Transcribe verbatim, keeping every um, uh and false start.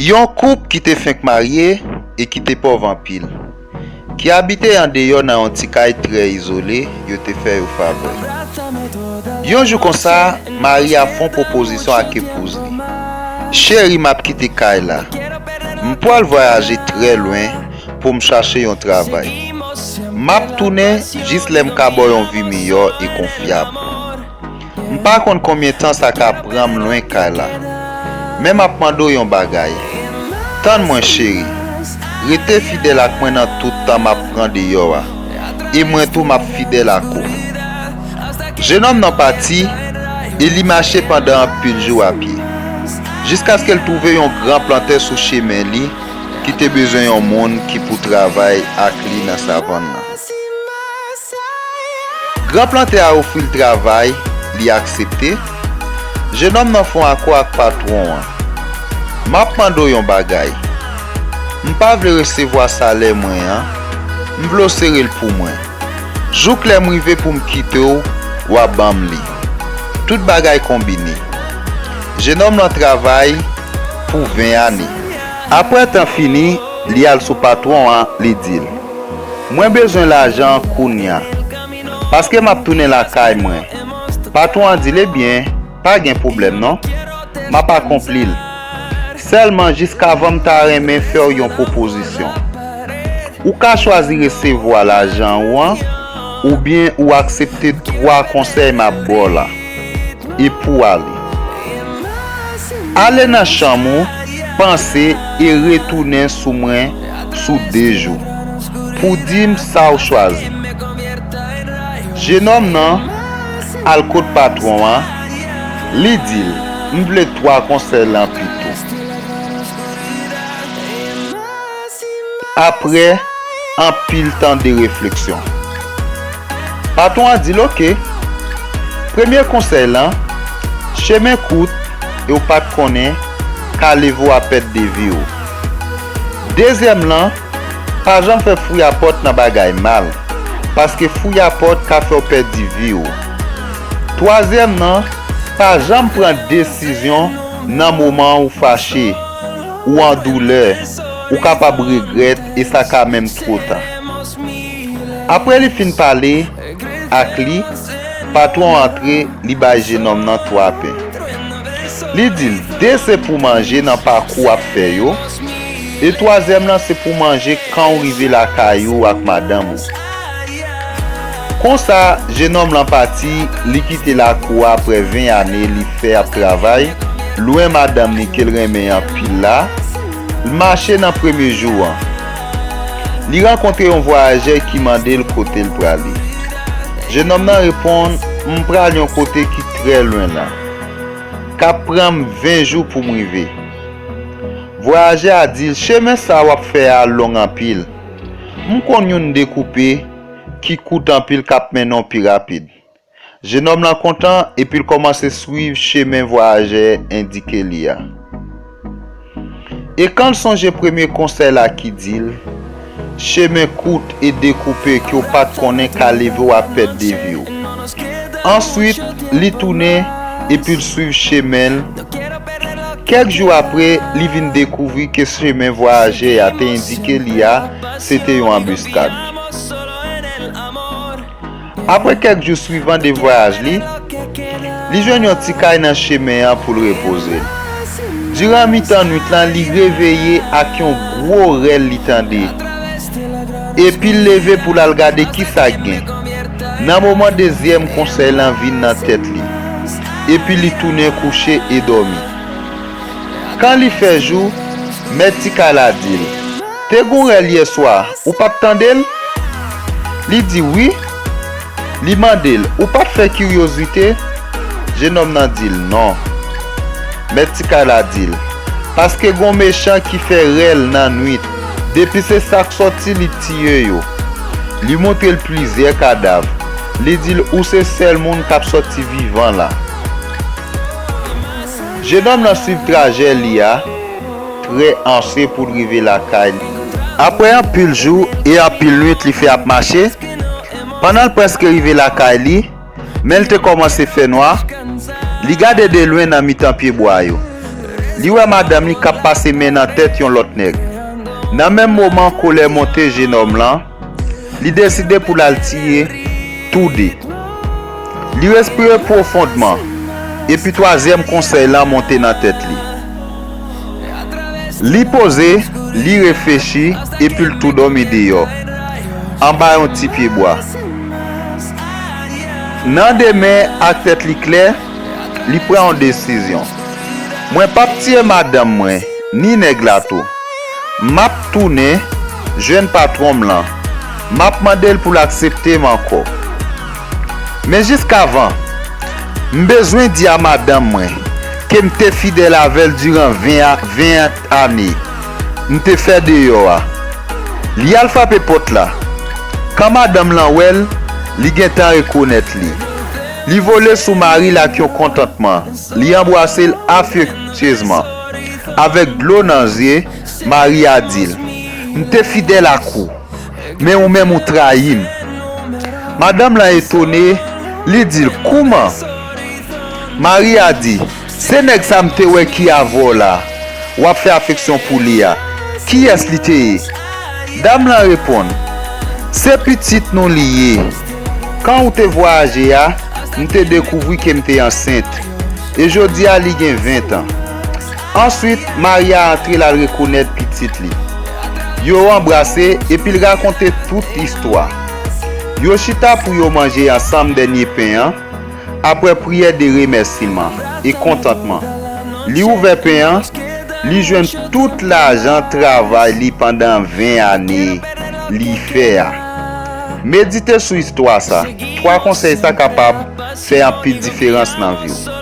Yon koup ki te fenk marye e ki te pòv anpil, ki abite andeyò nan yon ti kay trè izole, yo te fè yo favè. Yon jou konsa, mari a fè yon pwopozisyon ak epouz li. Cheri, m ap kite kay la. M pral vwayaje trè lwen pou m chache yon travay. M ap tounen jis lè m ka ba w yon vi miyò e konfyab. M pa konn konbyen tan sa ka pran m lwen kay la. Men m ap mande w yon bagay. Tann mwen, cheri. Rete fidèl ak mwen nan tout tan m ap pran deyò a. E mwen tou, m ap fidèl ak ou. Jenòm nan pati e li mache pandan anpil jou apye, jiskaske l twouve yon gran plantè sou chemen li ki te bezwen yon moun ki pou travay ak li nan savann nan. Gran plantè a ofri l travay, li aksepte. Jenòm nan fè yon akò ak patwon an. M ap mande w yon bagay. M pa vle resevwa salè mwen an. M vle w sere l pou mwen. Jouk lè m rive pou m kite w, w a ban m li. Tout bagay konbine. Jenòm nan travay pou ven ane. Apre tan fini, li al sou patwon an, li di l, mwen bezwen lajan an kounye a, paske m ap tounen lakay mwen. Patwon an di l, ebyen, pa gen pwoblèm non. M ap akonpli l. Sèlman jiskavan m ta renmen fè w yon pwopozisyon. Ou ka chwazi resevwa lajan ou an, oubyen ou aksepte twa konsèy m ap ba w la, e pou w ale. Ale nan chanm ou, panse e retounen sou mwen sou de jou, pou di m sa w chwazi. Jenòm nan al kot patwon an, li di l, m vle twa konsèy lan pito. Apre anpil tan de refleksyon, patwon an di l, oke. Premye konsèy lan, chemen kout e w pa t konnen, ka leve w a pèdi vi w. Dezyèm lan, pa janm fè fouyapòt nan bagay mal, paske fouyapòt ka fè w pèdi vi w. Twazyèm nan, pa janm pran desizyon nan moman ou fache, ou an doulè, ou kapab regrèt e sa ka menm twò ta. Apre li fin pale ak li, patwon an antre, li bay jenòm nan twa pen. Li di l, de se pou manje nan pakou w ap fè yo, e twazyèm lan se pou manje kan w rive lakay ou ak madanm ou. Konsa, jenòm lan pati, li kite lakou a apre ven ane li fè ap travay, lwen madanm li ke l renmen anpil la, l mache nan premye jou an. Li rankontre yon vwayajè ki mande l kote l prale. Jenòm nan reponn, m pral yon kote ki trè lwen la. K ap pran m ven jou pou m rive. Vwayajè a di l, chemen sa w ap fè a long anpil. M konn youn dekoupe ki kout anpil k ap mennen w pi rapid. Jenòm lan kontan epi l kòmanse swiv chemen vwayajè endike li a. E kan l sonje premye konsèy la ki di l, chemen kout e dekoupe ke w pa t konnen ka leve w a pèdi vi w. Answit, li tounen epi l swiv chemen l. Kèk jou apre, li vin dekouvri ke chemen vwayajè a te endike li a se te yon anbiskad. Apre kèk jou swivan de vwayaj li, li jwenn yon ti kay nan chemen an pou l repoze l. Diran mitan nwit lan, li reveye ak yon gwo rèl li tande. Epi l leve pou l al gade kisa k gen. Nan moman dezyèm konsèy lan vin nan tèt li, epi li tounen kouche e dòmi. Kan li fè jou, mèt ti kay la di l, te gon rèl yèswa, ou pa t tande l? Li di wi. Li mande l, ou pa t fè kiryozite? Jenòm nan di l non. Mèt ti kay la di l, paske gon mechan ki fè rèl nan nwit, depi se sa k sòti li tiye yo. Li montre l plizyè kadav. Li di l ou se sèl moun k ap sòti vivan la. Jenòm nan swiv trajè li a trè anse pou l rive lakay li. Apre anpil jou e anpil nwit li fè ap mache, pandan l prèske rive lakay li, men l te kòmanse fè nwa, li gade de lwen nan mitan pyebwa yo. Li wè madanm li k ap pase men nan tèt yon lòt nèg. Nan menm moman kolè monte jenòm lan, li deside pou l al tiye tou de. Li respire pwofondman, epi twazyèm konsèy lan monte nan tèt li. Li poze, li reflechi, epi l tou dòmi deyò, anba yon ti pyebwa. Nan demen, ak tèt li klè, li pran yon desizyon. Mwen p ap tiye madanm mwen, ni nèg la tou. M ap tounen jwenn patwon m lan. M ap mande l pou l aksepte m ankò. Men jiskavan, m bezwen di a madanm mwen ke m te fidèl avè l diran ven a, ven ane m te fè deyò a. Li al frape pòt la. Kan madanm lan wè l, li gentan rekonèt li. Li vole sou mari l ak yon kontantman. Li anbrase l afektyezman. Avèk dlo nan zye, Maria di l, "M te fidèl ak ou, men ou menm ou trayi m." Madanm lan etone, li di l, "Kouman?" Maria di, "Se nèg sa m te wè ki avè w la, w ap fè afeksyon pou li a. Kiyès li te ye?" Dam lan reponn, "Se pitit nou li ye. Kan ou te vwayaje a, m te dekouvri ke m te ansent. E jodi a, li gen ven tan. Answit, Maria antre l al rekonèt pitit li. Yo anbrase, epi l rakonte tout istwa. Yo chita pou yo manje ansanm dènye pen an, apre priyè de remèsiman e kontantman. Li ouvè pen an, li jwenn tout lajan travay li pandan ven ane li fè a. Medite sou istwa sa. Twa konsèy sa kapab fè anpil diferans nan vi w.